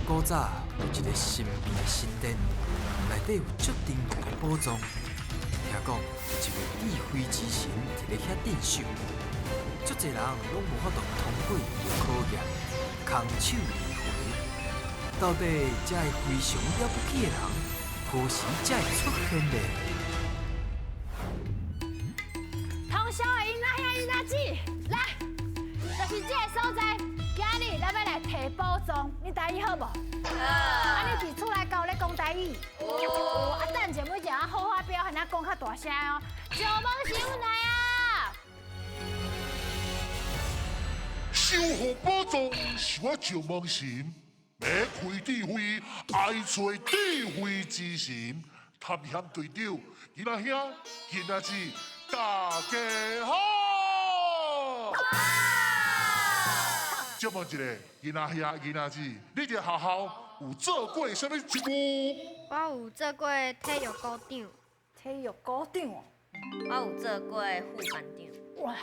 古早有一个神秘的神殿，内底有足珍贵的宝藏。听讲有一位智慧之神伫咧遐镇守，足济人拢无法度通过伊的考验，空手而回。到底这个非常了不起的人，何时才会出现呢？通宵的囡仔兄、囡仔姊，来，就是这个所在。今日咱欲来提宝藏，你台语好无？好。啊，你伫厝内敢有咧讲台语？有。啊，等下每一个好好表现，啊，讲较大声哦。石门神来啊！守护宝藏是我石门神，欲开智慧，爱揣智慧之神。探险队长，囡仔兄、囡仔姊，大家好。借问一下，囡仔兄、囡仔姊，你伫学校有做过啥物职务？我有做过体育股长。体育股长哦。我有做过副班长。哇！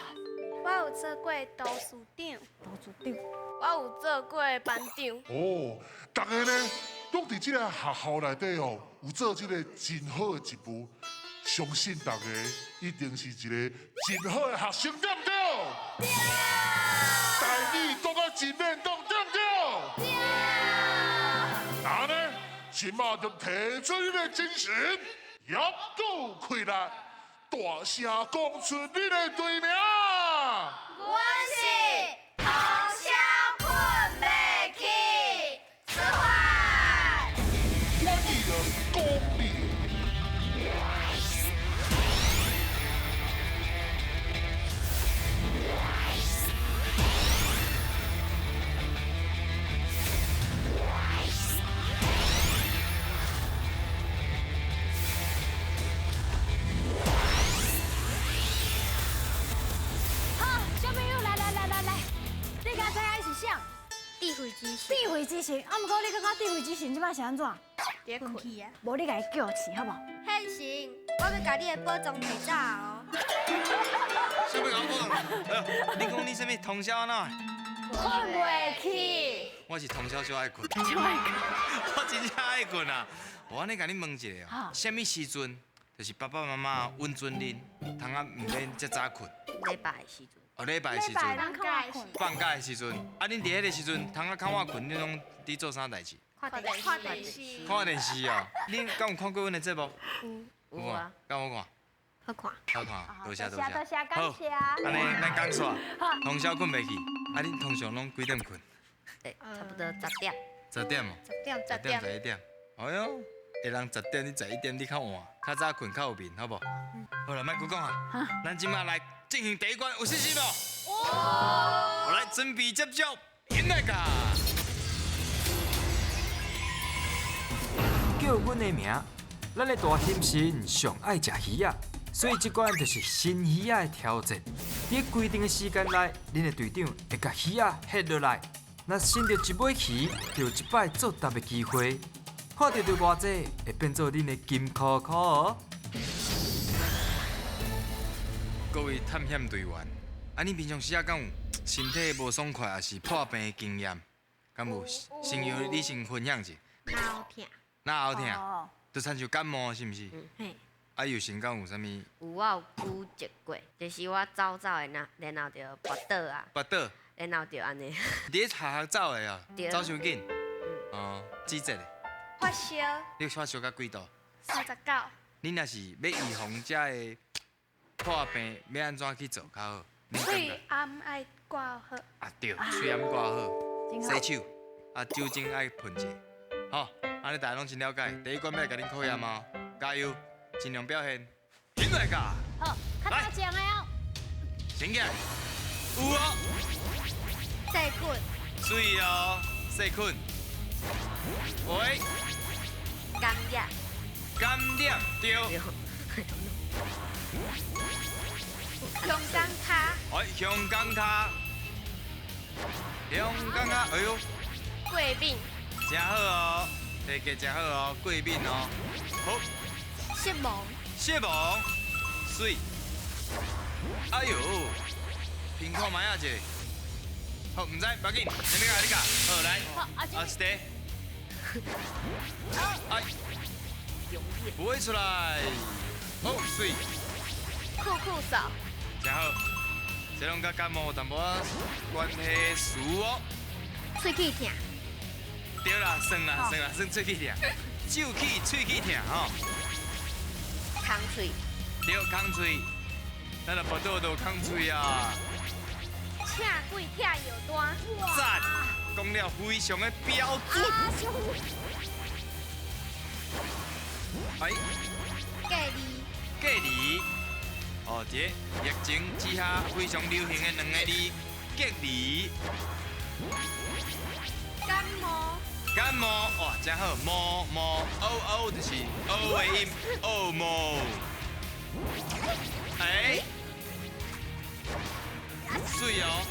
我有做过图书长。图书长。我有做过班长。哦，大家呢，拢伫这个学校内底哦，有做这个真好的职务，相信大家一定是一个真好的学生，对毋对？对。台语讲甲真免讲，对毋对？对。那呢，这马就提出你的精神，犹阁开力，大声讲出你的队名。阮是通宵睏袂去，出发。我伊就讲你。好，小朋友，来来来来来，你敢知影伊是啥？智慧之神。智慧之神，啊，毋过你感觉智慧之神这摆是按怎？伫睏去啊！无你共伊叫起，好无？现成，我欲共你的宝藏提走哦。啥物讲宝藏？你讲你啥物通宵按怎？睏袂去。我是通宵小爱睏。小爱睏。我真正爱睏啊！我按呢共你问一下哦，啥物时阵就是爸爸妈妈允准恁通啊毋免遮早睏？礼拜的时阵。哦，礼拜的时阵。放放假的时阵，啊，恁伫彼个时阵通啊较晚睏，恁拢伫做啥代志？看电视。看电视。看电视哦。恁敢有看过阮的节目？有。有啊。敢有看？好看。好看，多谢多谢。多谢感谢。按呢，咱讲煞，通宵睏袂去，啊，恁通常拢几点睏？对，差不多10点。10点哦。 10点。 10点11点。哎哟，会人10点，你11点你较晚，较早睏较有眠，好无？好啦，莫阁讲啊，咱这马来进行第一关，有信心无？有。来，准备接招，引来噶。叫阮的名，咱的大猩神上爱食鱼仔，所以这关就是新鱼仔的挑战。伫规定的时间内，恁的队长会共鱼仔翕落来，若剩著一尾鱼，就有一摆作答的机会。看著著偌济，会变做恁的金箍箍哦。各位探险队员，啊，你平常时啊，敢有身体无爽快，抑是破病的经验？敢有？先由你先分享一下。喉痛。哪喉痛？就亲像感冒是毋是？嘿。啊，有先敢有啥物？有，我有骨折过，就是我走走的，然后就跋倒啊。跋倒。然后就按呢。伫咧学校走的哦，走伤紧。哦，几节的？发烧。你发烧到几度？39。你若是欲预防这个破病，欲按怎去做较好？喙罨爱挂好。啊对，喙罨挂好，洗手，啊酒精爱喷者，好，按呢大家拢真了解。第一关欲来共恁考验哦，加油，尽量表现。起来噶。好，较大声的哦。先起来，有哦。细菌。水哦，细菌。喂。感染。感染对。香港跤。哎，香港跤。香港跤，哎呦。过敏。真好哦，体格真好哦，过敏哦。好。失望。失望。水。哎呦，评看觅啊者。好，毋知，无要紧，你教，你教。好，来。好，啊，一题。哎，飞出来，好水，酷酷手，真好，这拢佮感冒有淡薄仔关系词哦。喙齿疼。对啦，算啦算啦，算喙齿疼，手起喙齿疼吼。空喙。对，空喙，咱若跋倒就有空喙啊。请鬼拆药单。赞，讲了非常的标准。哎，隔离。隔离。哦，这疫情之下非常流行的两个字，隔离。感冒。感冒，哇，真好，冒冒，o o 就是 o 的音，o 冒。哎，水哦。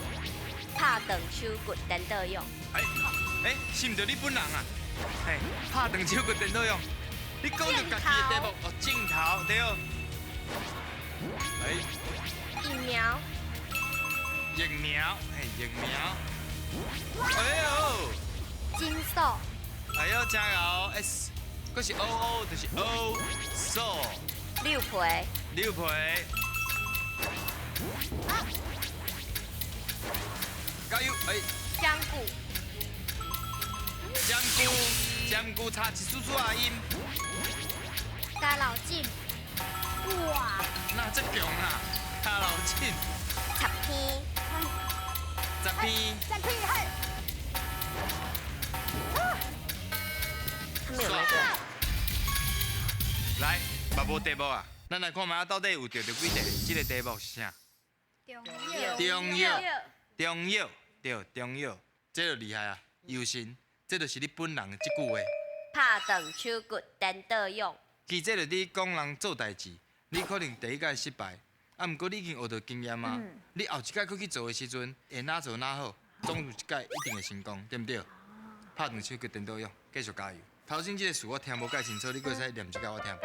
拍断手骨颠倒勇。哎，哎，是毋是你本人啊？嘿，拍断手骨颠倒勇。你讲著家己的题目哦，镜头对。哎，疫苗。疫苗，嘿，疫苗。哎呦，金手。哎呦，真牛，S，阁是 O O，就是 O 手。六皮。六皮。加油！哎。香菇。香菇，香菇差一丝丝仔音。加老井。哇！那这强啊！加老井。十片。十片。十片嘿。他们有那个。来，嘛无题目啊，咱来看觅到底有著著几题？这个题目是啥？中药。中药。中药，对，中药，这就厉害啊！尤神，这就是你本人的这句话。拍断手骨颠倒勇。其实这就你讲人做代志，你可能第一摆失败，啊，毋过你已经学著经验啊。你后一摆阁去做的时阵，会哪做哪好，总有一摆一定会成功，对毋对？拍断手骨颠倒勇，继续加油。头先这个词我听无介清楚，你阁会使念一摆我听无？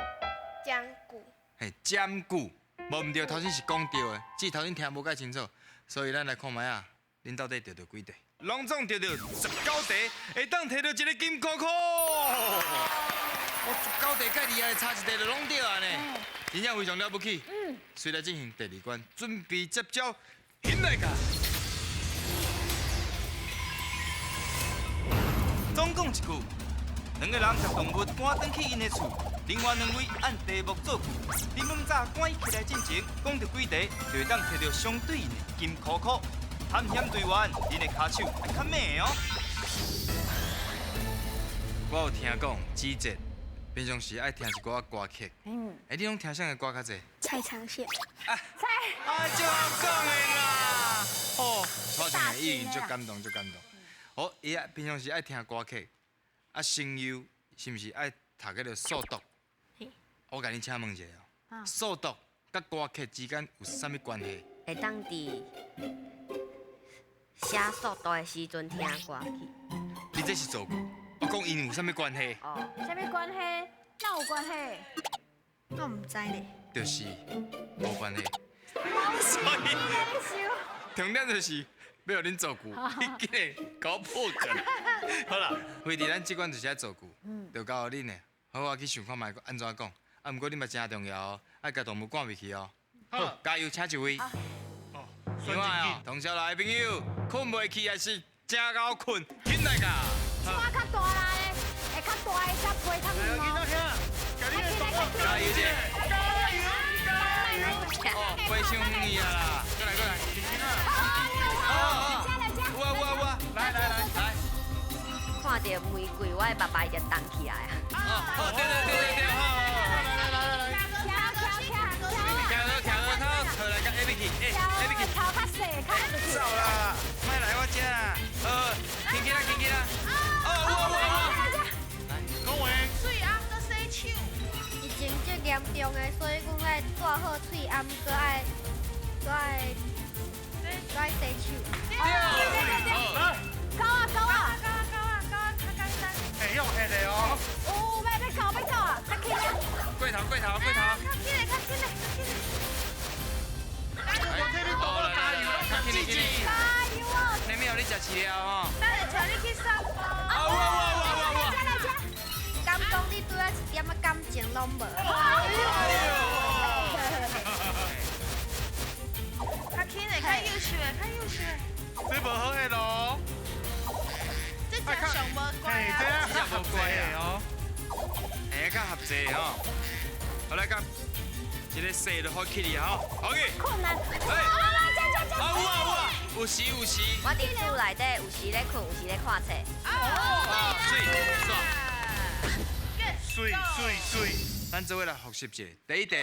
占据。嘿，占据，无毋对，头先是讲对的，只是头先听无介清楚，所以咱来看觅啊，恁到底著著几题？拢总著著19题，会当摕著一个金箍箍。我19题介厉害，差一题就拢对啊呢，真正非常了不起。随来进行第二关，准备接招，起来噶。总共一句，两个人共动物赶转去𪜶的厝，另外两位按题目造句。恁猛早赶起来进前，讲著几题，就会当摕著相对应的金箍箍。探险队员，恁的跤手爱较猛哦。我有听讲，子杰平常时爱听一寡歌曲。哎，你拢听啥个歌较济？蔡长宪。啊，蔡。啊，就讲的啦。哦，蔡长宪已经足感动，足感动。好，伊啊平常时爱听歌曲，啊，声优是毋是爱读彼个数独？我共你请问一下哦，数独佮歌曲之间有啥物关系？会当伫写数独的时阵听歌曲。你这是造句，我讲𪜶有啥物关系？哦，啥物关系？哪有关系？我毋知咧。就是无关系。所以重点就是欲予恁造句，你竟然搞破梗。好啦，飞伫咱这关就是爱造句，就交予恁的。好，我去想看觅按怎讲。啊，毋过你嘛真重要哦，爱共动物赶袂去哦。好，加油，请一位。另外哦，同学来朋友，困袂去还是真𠢕困，起来噶。手较大力的，会较大的才飞较远哦。加油者！加油！加油！哦，飞伤远去啊啦！过来过来。哦哦。有啊有啊有啊！来来来来。看著玫瑰，我的目巴就动起来啊！哦，好，对对对对对，好，来来来来来。徛徛徛徛好徛好，头来甲下边去，哎，下边去。头较细，较走啦，莫来我这啦。好，轻起来，轻起来。哦，有有有。来，讲话。喙罨阁洗手。疫情足严重的，所以阮爱戴好喙罨，阁爱阁爱阁爱洗手。对对对。来。够啊够啊。够啊够啊够啊，较简单。会用黑的哦。哦，欲欲够欲够啊，较轻啊。过头过头过头。较紧的较紧的较紧的。我替你多加油，较紧的加油哦！那边有你食饲料吼。等下带你去散步。啊哇哇哇哇哇！来来来。攏無。較輕的，較優秀的，較優秀的。這無好的咯。這真上無乖啊！這真無乖的哦。嘿，較合濟吼。好來，甲這個勢就好起哩吼。好去。困難。哎。啊有啊有啊，有時有時。我佇厝內底有時咧睏，有時咧看冊。啊，水，水水水。咱做伙來複習一下，第一題，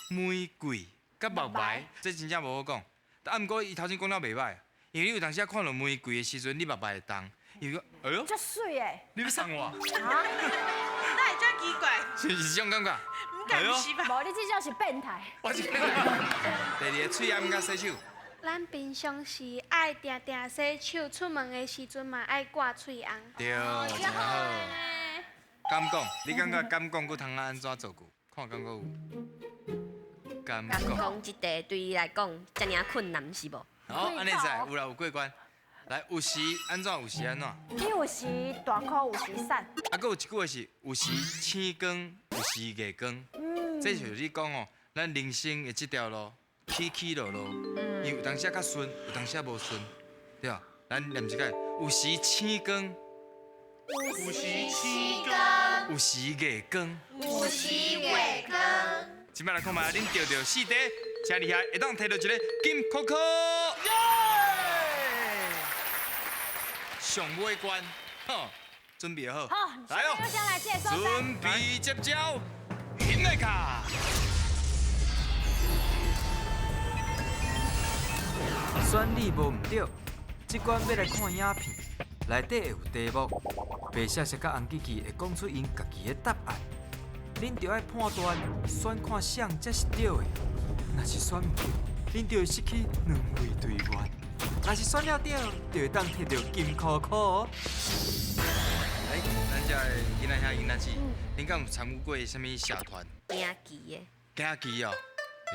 玫瑰佮目眉，這真正無好講。啊，毋過伊頭先講了袂歹，因為你有當時看著玫瑰的時陣，你目眉會動，伊講，哎喲，足媠的。你欲送我？啊？哪會遮奇怪？是毋是這種感覺？毋敢是吧？無，你這種是變態。我是變態。第二個，喙罨佮洗手。咱平常時愛定定洗手，出門的時陣嘛愛掛喙罨。對，真好。敢講，你感覺敢講閣通按怎造句？看感覺有。敢講這題對伊來講遮爾困難是無？好，按呢會使，有啦有過關。來，有時按怎？有時按怎？伊有時大箍，有時瘦。啊，閣有一句話是有時醒光，有時月光。嗯。這就是你講哦，咱人生的這條路起起落落，伊有當時較順，有當時無順，對吧？咱念一擺，有時醒光，有時醒光，有時月光，有時月光。這擺來看覓，恁著著四題，真厲害，會當摕著一个金箍箍。上尾關，好，準備好，好，來哦，準備接招，起來卡。選你無毋對，這關欲來看影片，內底會有題目，白雪雪佮紅機器會講出𪜶家己的答案，恁著愛判斷選看啥才是對的，若是選毋對，恁就會失去兩位隊員；若是選了對，就會當摕著金箍箍哦。來，咱遮的囡仔兄囡仔姊，恁敢有參與過啥物社團？行棋的。行棋哦，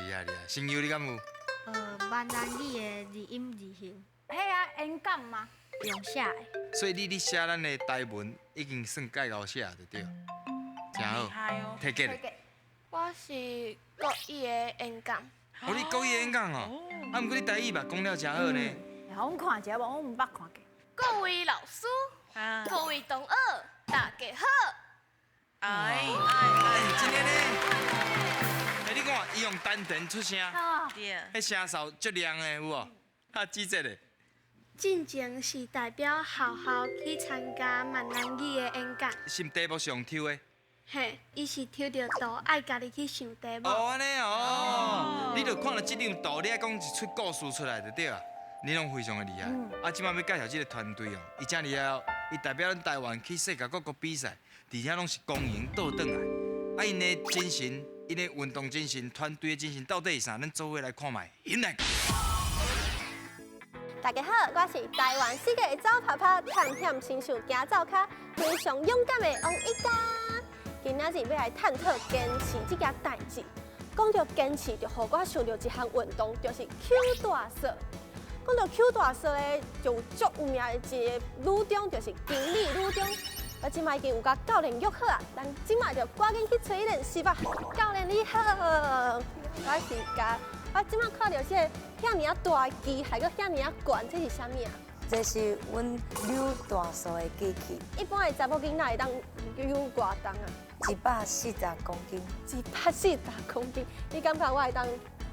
厲害厲害。星友你敢有？閩南語的字音字形。彼啊，演講嗎？用寫的。所以你咧寫咱的台文已經算蓋𠢕寫就對，真好。提結。我是國語的演講。哦，你國語演講哦，啊，毋過你台語嘛講了真好呢。阮看一下無，我毋捌看過。各位老師，各位同學，大家好。哎哎，真的呢。哎，你看，伊用丹田出聲，彼聲嗽足亮的，有無？啊，子節咧。進前是代表學校去參加閩南語的演講。是題目上抽的。嘿，伊是抽著圖，愛家己去想題目。哦，按呢哦，你著看著這張圖，你愛講一出故事出來就對啊。你攏非常的厲害。啊，這擺欲介紹這個團隊哦，伊真厲害哦，伊代表咱台灣去世界各國比賽，而且攏是光榮倒轉來。啊，𪜶的精神，𪜶的運動精神，團隊的精神到底是啥？咱做伙來看覓。來。大家好，我是台灣世界走跑跑探險新秀行走跤非常勇敢的王一嘉。今仔日欲來探討堅持這件代誌。講著堅持，就予我想著一項運動，就是搝大索。講著搝大索咧，就有足有名的一個女中，就是經理女中。我這擺已經有佮教練約好啊，咱這擺就趕緊去揣伊練習吧。教練你好，我是甲。我這擺看著這个遐爾仔大的機械，閣遐爾仔懸，這是啥物啊？這是阮扭大索的機器。一般的查某囡仔會當扭偌重啊？140公斤。140公斤，你感覺我會當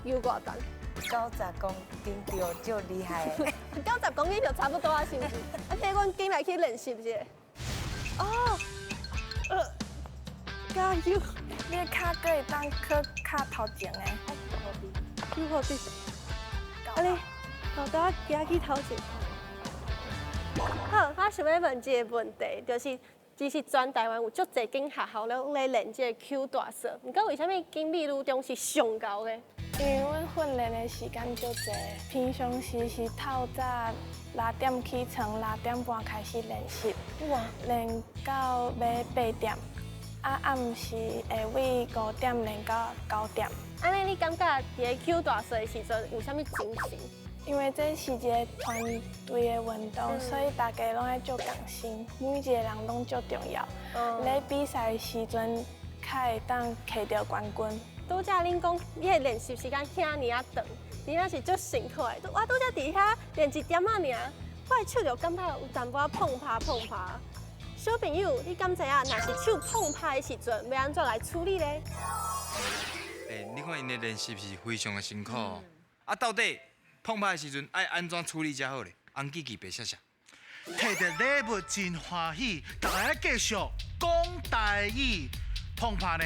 扭偌重？ 90公斤就足厲害的。90公斤就差不多啊，是毋是？啊，替阮緊來去練習一下。哦，加油！你的跤閣會當閣較頭前的。扭好啲，啊你，老大行去頭前。好，我想欲問一个問題，就是其實全台灣有足濟間學校攏咧練這個搝大索，毋過為啥物景美女中是上𠢕的？因為阮訓練的時間足濟，平常時是透早6點起床，6點半開始練習，練到欲8點，啊暗時會為5點練到9點。按呢，你感覺佇咧搝大索的時陣有啥物精神？因為這是一個團隊的運動，所以大家攏愛足仝心，每一個人攏足重要。咧比賽的時陣，較會當摕著冠軍。拄才恁講，你的練習時間遐爾仔長，真正是足辛苦的。我拄才佇遐練一點仔爾，我的手就感覺有淡薄仔碰拍碰拍。小朋友，你敢知影，若是手碰拍的時陣，欲按怎來處理咧？欸，你看𪜶的練習是非常的辛苦哦。啊，到底碰拍的時陣愛按怎處理才好咧？紅記記白寫寫。摕著禮物真歡喜，大家繼續講台語。碰拍呢，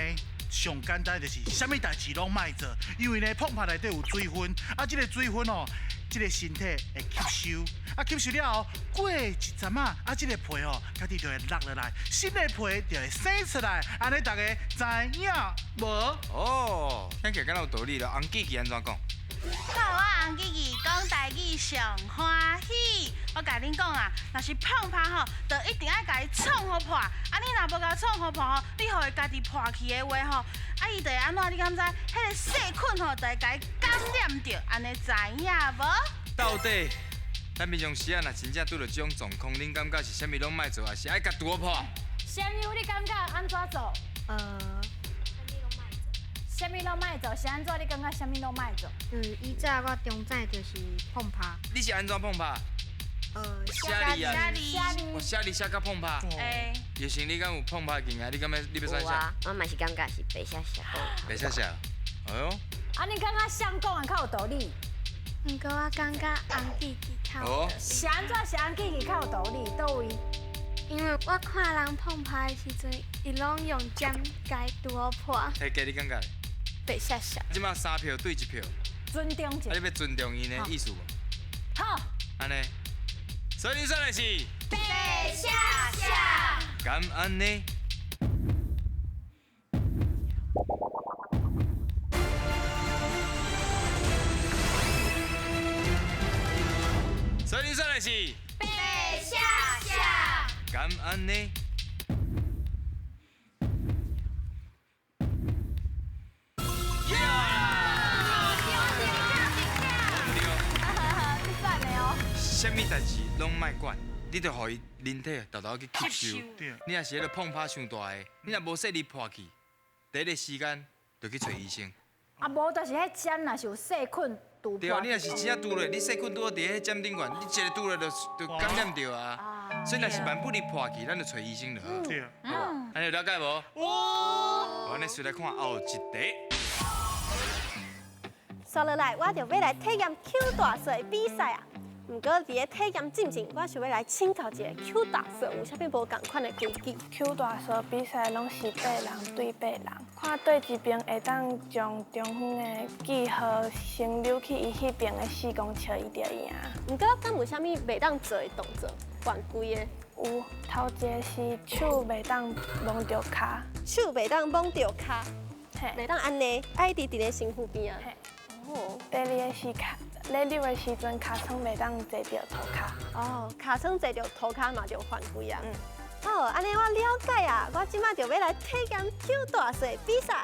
上簡單就是啥物代誌攏莫做，因為呢碰拍內底有水分，啊，這個水分哦，這個身體會吸收，啊吸收了後，過一陣仔，啊這個皮哦，家己就會落落來，新的皮就會生出來，按呢大家知影無？哦，聽起來敢若有道理啦。紅記記按怎講？我紅記記講台語上歡喜。我共恁講啊，若是碰拍吼，就一定愛共伊創予破。啊，你若無共創予破吼，你予伊家己破去的話吼，啊，伊就會按怎？你敢知？彼个細菌吼，就會共伊感染著，按呢知影無？到底咱平常時啊，若真正拄著這種狀況，恁感覺是啥物攏莫做，抑是愛共拄予破？啥物？你感覺按怎做？啥物攏莫做，是按怎？你感覺啥物攏莫做？嗯，以前我中指就是碰拍。你是按怎碰拍？寫字啊！我寫字寫甲碰拍。欸。葉成，你敢有碰拍經驗？你敢欲？你欲選啥？有啊，我嘛是感覺是白寫寫講。白寫寫。哎喲。啊，你感覺誰講的較有道理？毋過我感覺紅記記較有道理。是按怎？是紅記記較有道理？佗位？因為我看人碰拍的時陣，伊攏用針共伊拄予破。提價你感覺？白寫寫。這馬3票對1票。尊重一下。啊，你欲尊重𪜶的意思無？好。按呢，所以你選的是白寫寫。敢按呢？所以你選的是白寫寫。敢按呢？啥物代誌攏莫管，你著予伊人體沓沓去吸收。你若是彼个碰拍傷大个，你若無細膩破去，第一个時間就去揣醫生。啊，無就是彼針若是有細菌拄破。對啊，你若是真正拄落，你細菌拄好佇彼針頂懸，你一個拄落就感染著啊。所以若是萬不離破去，咱就揣醫生就好。對。按呢有了解無？有。按呢，隨來看後一題。煞落來，我就欲來體驗抾大趖的比賽啊！毋過佇咧體驗進前，我想欲來請教一下抾大趖有啥物無仝款的規矩？抾大趖比賽攏是8人對8人，看對一邊會當將中遠的記號先溜去伊彼邊的4公尺，伊就贏。毋過敢有啥物袂當做的動作，犯規的？有，頭一个是手袂當摸著跤，手袂當摸著跤，袂當按呢，愛佇佇咧身軀邊仔。哦。第二个是跤。咧溜的時陣，尻川袂當坐著塗跤。哦，尻川坐著塗跤嘛就犯規啊。嗯。好，按呢我了解啊，我這馬就欲來體驗抾大趖比賽。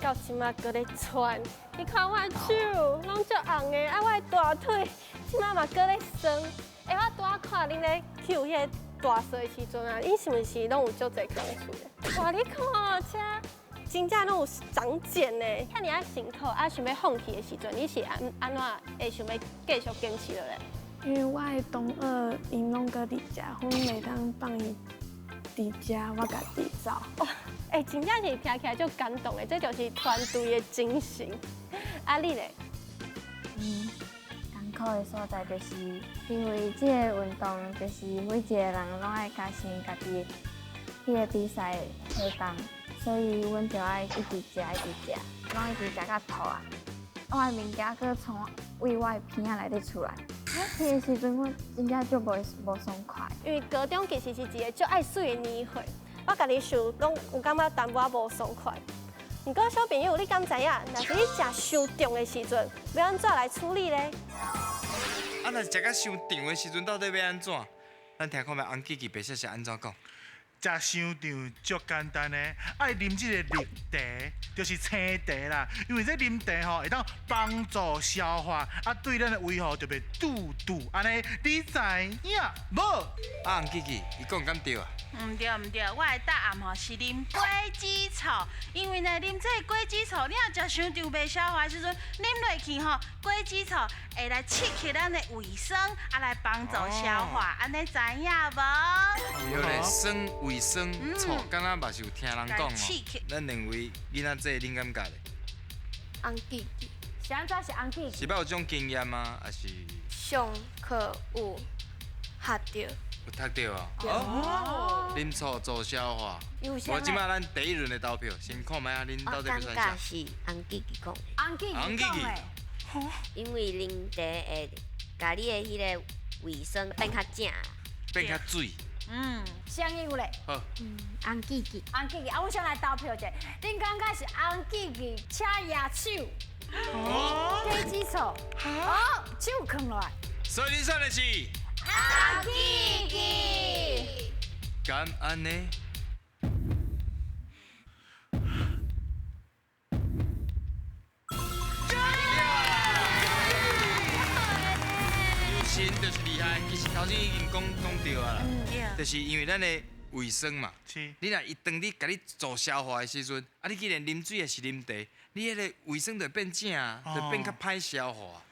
到這馬閣咧喘，你看我的手攏足紅的，啊，我的大腿這馬嘛閣咧酸。欸，我拄仔看恁咧抾彼个大趖的時陣啊，恁是毋是攏有足濟工序的？哇，你看這真正攏有長繭呢，遐爾仔辛苦，啊，想欲放棄的時陣，你是按怎會想欲繼續堅持落來？因為我的同學𪜶攏閣佇遮，阮袂當放伊佇遮，我家己走。欸，真正是聽起來足感動的，這就是團隊的精神。啊，你咧？嗯，艱苦的所在就是因為這个運動，就是每一個人攏愛加深家己彼个比賽的體重，所以阮就愛一直食，一直食，攏一直食到吐啊。我的物件閣從為我的鼻仔內底出來，彼个时阵我真正足无爽快。因为高中其实是一个足爱媠的年岁，我家己想拢有感觉淡薄仔无爽快。毋过小朋友，你敢知影？若是你食伤重的时阵，欲按怎来处理咧？啊，若食甲伤重的时阵，到底欲按怎？咱听看觅洪记记白雪是按怎讲？食伤重足简单的，爱啉这个绿茶，就是青茶啦。因为这啉茶吼，会当帮助消化，啊，对咱的胃吼特别拄拄。按呢，你知影无？啊，洪记记，伊讲敢对啊？毋对毋对，我的答案吼是啉果子醋，因为呢啉这个果子醋，你若食伤重袂消化的时阵，啉落去吼，果子醋会来刺激咱的胃酸，啊来帮助消化，按呢知影无？对咧，酸胃酸醋，敢若嘛是有听人讲哦。咱两位囡仔这恁感觉咧？洪记记是按怎是洪记记？是捌有这种经验吗？还是？上课有学著。有读著啊！哦，啉醋助消化。我这摆咱第一轮的投票，先看觅啊，恁到底欲选啥？我感觉是洪记记讲的。洪记记讲的。因为啉茶会共你的彼个胃酸变较正，变较水。嗯，声音有咧。好。洪记记，洪记记，啊，阮先来投票一下，恁感觉是洪记记请举手？哦。果子醋。哦，手囥落来。所以恁选的是？洪记记。敢按呢？有心就是厉害，其实头先已经讲讲著啊啦，就是因为咱的胃酸嘛，你若伊当你共你助消化的时阵，啊，你既然啉水抑是啉茶，你彼个胃酸就会变正啊，就变较歹消化。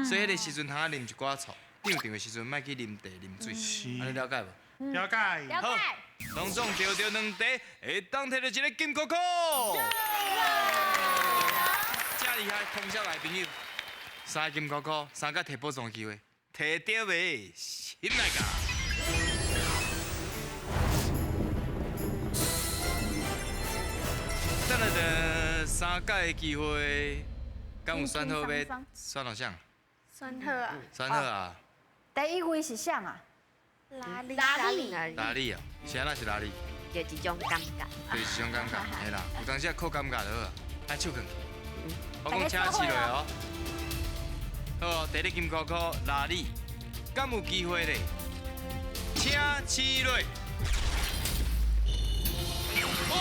所以彼个时阵通仔啉一寡醋，胀胀的时阵莫去啉茶啉水，按呢了解无？了解。了解。拢总著著两茶，会当摕著一个金箍箍。遮厉害，通宵来朋友，三个金箍箍，三个提宝藏的机会，提著袂？心来噶。等下等，三个的机会，敢有选好欲选予啥？选好啊。选好啊。第一位是啥啊？拉力。拉力。拉力哦，是按怎是拉力？就一种感觉。对，一种感觉，嘿啦，有当时啊靠感觉就好啊，爱手囥。我讲请试落哦。好，第一金箍箍拉力，敢有机会咧？请试落。哇，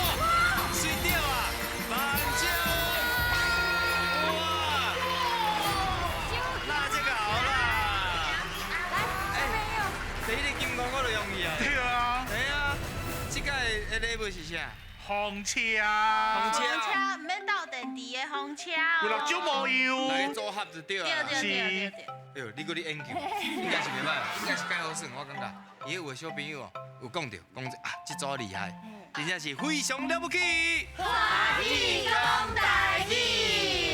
水著啊！万丈！哇！那这个好啦。来，第一个金箍箍就容易啊。对啊。对啊，这个的礼物是啥？风车。风车，毋免斗电池的风车哦。有六种模样。来组合就对啊。对对对对对。哎呦，你阁咧研究，应该是袂歹，应该是介好耍，我感觉。伊有的小朋友哦，有讲著，讲啊，这组厉害，真正是非常了不起。欢喜讲台语。